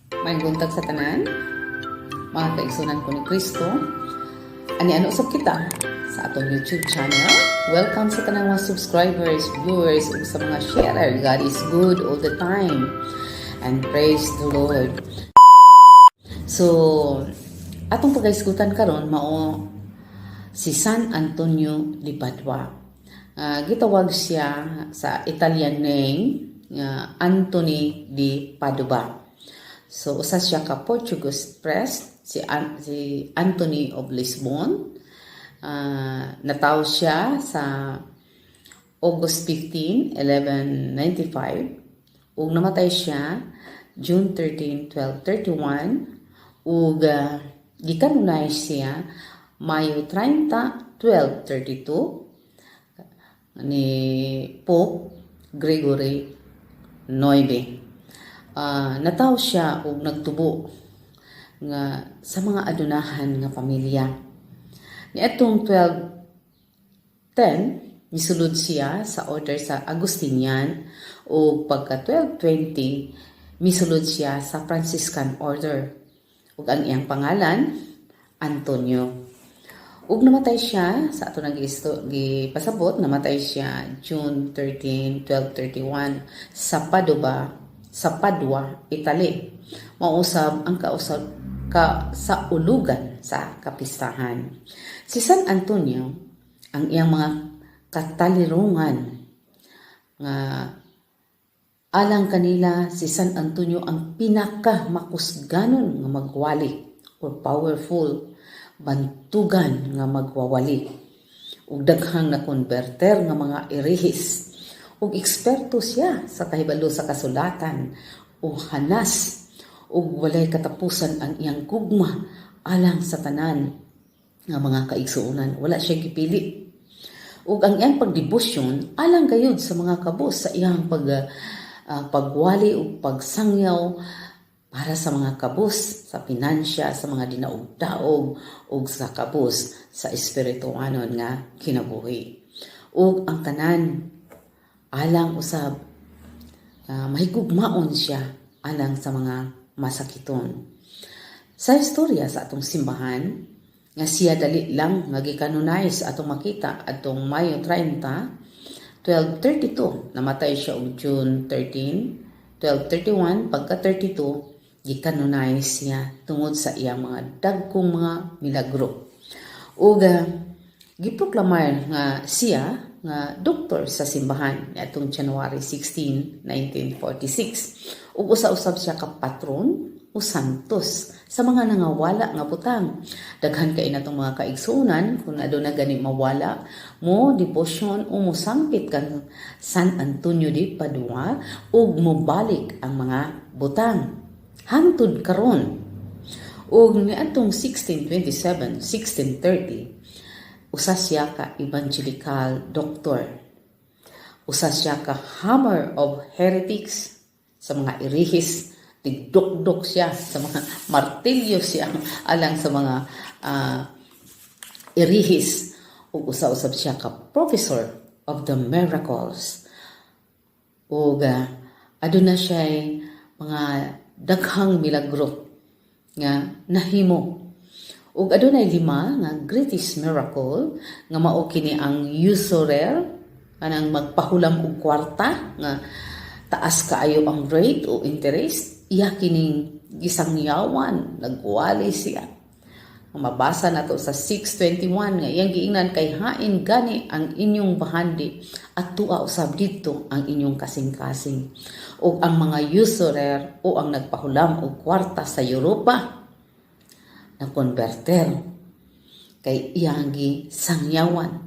Maayong buntag sa tanan, mga kaigsunan ko ni Kristo. Ani-ano usab kita sa atong YouTube channel. Welcome sa tanang mga subscribers, viewers, ug sa mga sharer. God is good all the time. And praise the Lord. So, atong pagahisgutan karon mao si San Antonio de Padua. Gitawag siya sa Italian name nga Anthony di Padova. So usa siya ka Portuguese priest, si Anthony of Lisbon. Natawo siya sa August 15, 1195 ug namatay siya June 13, 1231 ug gikanonize siya Mayo 30, 1232 ni Pope Gregory IX. Natawo siya og nagtubo nga sa mga adunahan nga pamilya. Niadtong 1210, misulod siya sa order sa Agustinian ug pagka 1220 misulod siya sa Franciscan Order. Ug ang iyang pangalan, Antonio. Ug namatay siya sa ato nang gipasabot, namatay siya June 13, 1231 sa Padova, sa Padua, Italy. Mausab ang kausab ka sa ulugan sa kapistahan. Si San Antonio, ang iyang mga katalirungan nga alang kanila, si San Antonio ang pinaka makusganon nga magwali or powerful bantugan nga magwawali ug daghang na converter nga mga erehis, ug eksperto siya sa kahibalo sa kasulatan ug hanas, ug walay katapusan ang iyang gugma alang sa tanan nga mga kaigsuonan. Wala siya gipili. Ug ang iyang pagdebosyon alang gayud sa mga kabus, sa iyang pagwali ug pagsangyaw para sa mga kabus sa pinansya, sa mga dinaog-daog ug sa kabus sa espirituanon nga kinabuhi. Ug ang tanan alang usab mahigugmaon siya alang sa mga masakiton. Sa istorya sa atong simbahan, nga siya dali lang nga gikanonize, atong makita atong Mayo 30, 1232, namatay siya og June 13, 1231. Pagka 32 gikanonize siya tungod sa iyang mga dagkong mga milagro. Ug giproklamar nga siya nga doktor sa simbahan niadtong January 16, 1946. Ug usa-usab siya ka patron o santos sa mga nangawala nga butang. Daghan kay natong mga kaigsuonan, kung aduna gani mawala, mo devotion o mo sampit kang San Antonio de Padua ug mobalik ang mga butang. Hangtod karon. Ug niadtong 1627, 1630, usa siya ka evangelical doctor. Usa siya ka hammer of heretics, sa mga erehis, tigdukdok siya sa mga martilyo siya alang sa mga erehis. Ug usa-usab siya ka professor of the miracles. Ug aduna siya mga daghang milagro nga nahimo. Ug adunay lima nga greatest miracle nga mao kini ang usurer, kanang magpahulam og kwarta nga taas kaayo ang rate o interest, iya kining gisangyawan, nagwali siya. Mabasa nato sa 6:21 nga iyang giingnan, "Kay hain gani ang inyong bahandi at tua usab didto ang inyong kasing-kasing." Ug ang mga usurer o ang nagpahulam og kwarta sa Europa na converter kay iyang gisangyawan,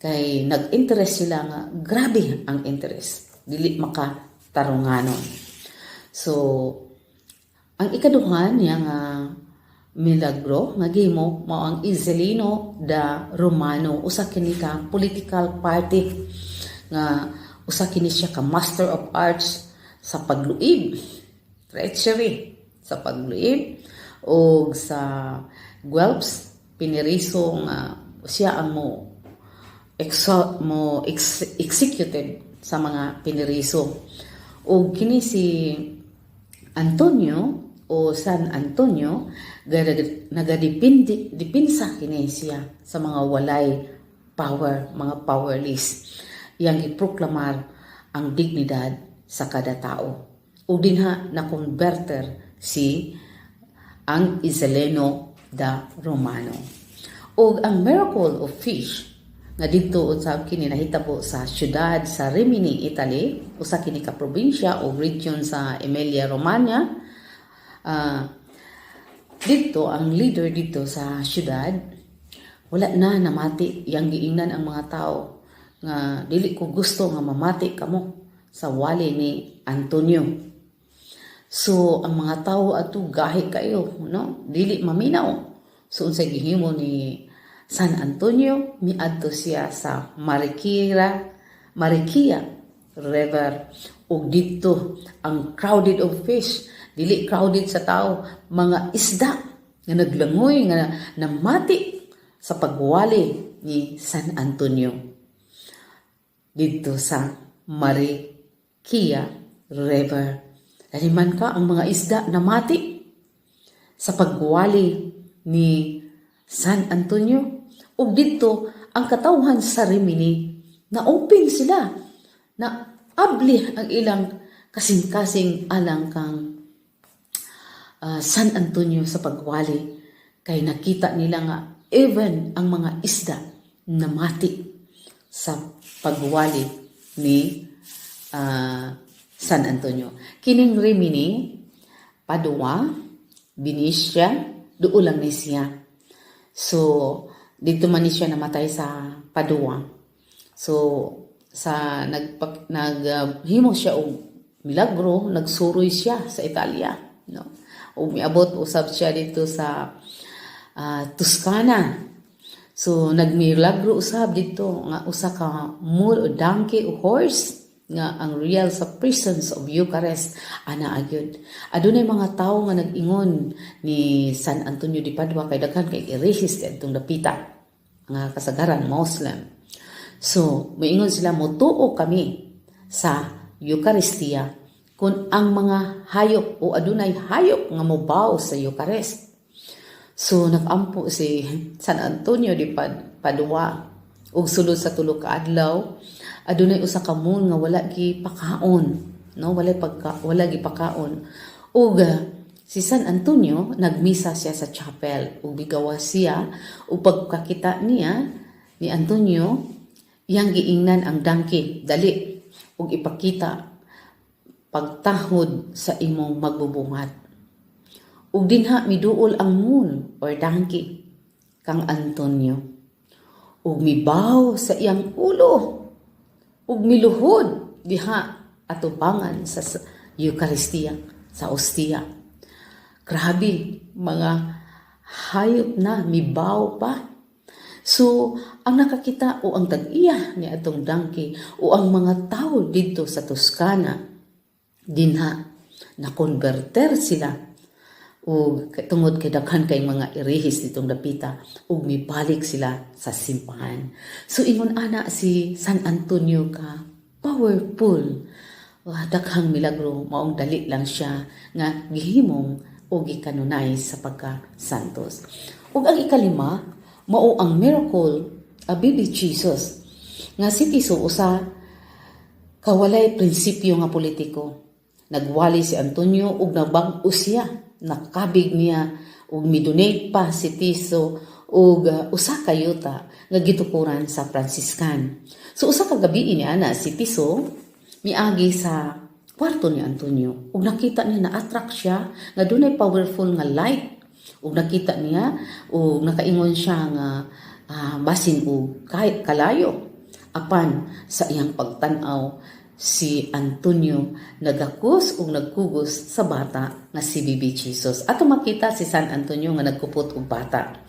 kay nag-interest sila nga grabe ang interest, dili makatarunganon. So ang ikaduha niya nga milagro nga gihimo mao ang Ezzelino da Romano. Usa kini ka political party nga usa kini siya ka master of arts sa pagluib, treachery, sa pagluib og sa Guelphs piniriso nga siya ang mo executed sa mga piniriso. Og kini si Antonio o San Antonio nagadipindi dipinsa kini siya sa mga walay power, mga powerless. Iyang giproklamar ang dignidad sa kada tao. Ug dinha na converter si ang Iseleno da Romano. Ug ang miracle of fish nga didto usab kini nahitabo sa syudad sa Rimini, Italy, usa kini ka probinsya o region sa Emilia Romagna. Didto ang leader didto sa syudad wala na namati. Iyang giingnan ang mga tao nga dili ko gusto nga mamati kamo sa wali ni Antonio. So ang mga tao ato gahi kayo, no? Dili maminaw. So unsay gihimo ni San Antonio? Miadto siya sa Marikia River ug didto ang crowded of fish, dili crowded sa tao, mga isda nga naglangoy nga namati sa pagwali ni San Antonio didto sa Marikia River. Laliman ka ang mga isda namati sa pagwali ni San Antonio. Ug didto ang katawhan sa Rimini na open sila na abli ang ilang kasing-kasing alang kang San Antonio sa pagwali kay nakita nila nga even ang mga isda namati sa pagwali ni San Antonio. Kining Rimini, Padua, Venetia, duol lang ni siya. So, didto man ni siya namatay sa Padua. So, sa nagpak naghimo siya og milagro, nagsuroy siya sa Italia, no? Ug miabot usab siya didto sa Toscana. So nagmilagro usab didto nga usa ka mule o donkey o horse nga ang real sa presence of Eucharist ana agyod. Adunay mga tawo nga nag-ingon ni San Antonio di Padua kay daghan kay erehis adtong dapita nga kasagaran Muslim. So, moingon sila, "Motuo kami sa Eucharistia kung ang mga hayop o adunay hayop nga mobaw sa Eucharist." So nagampo si San Antonio di Padua ug sulod sa 3 ka adlaw adunay usa ka mule nga wala gipakaon, no? Wala gipakaon. Ug si San Antonio nagmisa siya sa chapel ug bigawa siya ug pagkakita niya ni Antonio, iyang giingnan ang donkey, "Dali ug ipakita pagtahod sa imong magbubuhat." Ug dinha miduol ang mule or donkey kang Antonio. Ug mibaw sa iyang ulo. Ug miluhod diha atubangan sa Eucharistia, sa Ostia. Grabe, mga hayop na mibaw pa. So, ang nakakita o ang tag-iya ni atong donkey o ang mga tao didto sa Toscana, dinha na converter sila o tungod kay daghan kay mga erehis ditong dapita ug mibalik sila sa simbahan. So ingon ana si San Antonio ka powerful. Wah, daghang milagro, maong dali lang siya nga gihimong o gikanunay sa pagka santos. Ug ang ikalima, mao ang miracle a baby Jesus nga si Tiso usa kawalay prinsipyo nga politiko. Nagwali si Antonio ug nagbag-o siya. Nakabig niya ug midonate pa si Tiso og usa ka yuta nga gitukuran sa Franciscan. So usa ka gabi ni ana si Tiso miagi sa kwarto ni Antonio ug nakita niya, na-attract siya nga dunay powerful nga light ug nakita niya ug nakaingon siya nga basin og kahit kalayo. Apan sa iyang pagtan-aw, si Antonio nagakos ug nagkugos sa bata nga si Baby Jesus. Ato makita si San Antonio nga nagkupot og bata.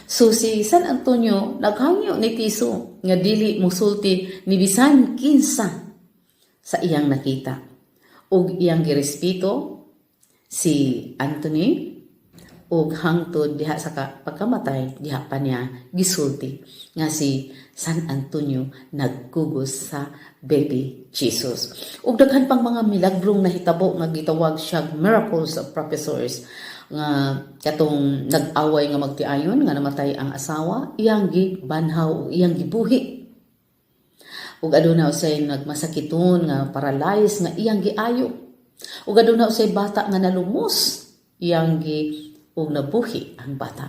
So si San Antonio naghangyo ni Tiso nga dili musulti ni bisan kinsa sa iyang nakita. Ug iyang girespeto si Anthony. Ug hangtod diha sa pagkamatay, diha pa niya gisulti nga si San Antonio nagkugos sa baby Jesus. Ug daghan pang mga milagrong nahitabo nga gitawag siya miracles of professors, nga katong nag-away nga magtiayon nga namatay ang asawa, iyang gibanhaw ug iyang gibuhi. Ug aduna usay nagmasakiton nga paralyzed nga iyang giayo. Ug aduna usay bata nga nalumos, iyang gi ug nabuhi ang bata.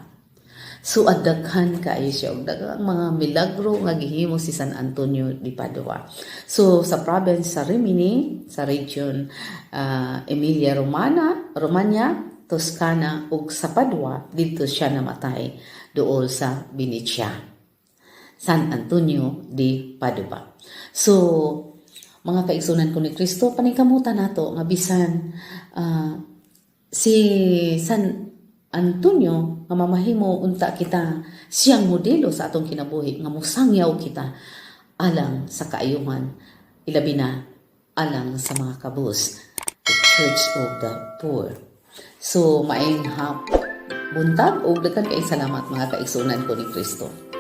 So adaghan kaayo siya og daghang mga milagro nga gihimo si San Antonio di Padua. So sa province sa Rimini, sa region Emilia Romana, Romagna, Toscana ug sa Padua, didto siya namatay duol sa Venetia. San Antonio di Padua. So mga kaigsunan ko ni Kristo, paningkamutan nato nga bisan si San Antonio nga mamahimo unta kita siyang modelo sa atong kinabuhi nga mosangyaw kita alang sa kaayuhan, ilabi na alang sa mga kabus, the Church of the Poor. So maayong hap buntag ug daghan kay salamat, mga kaigsunan ko ni Kristo.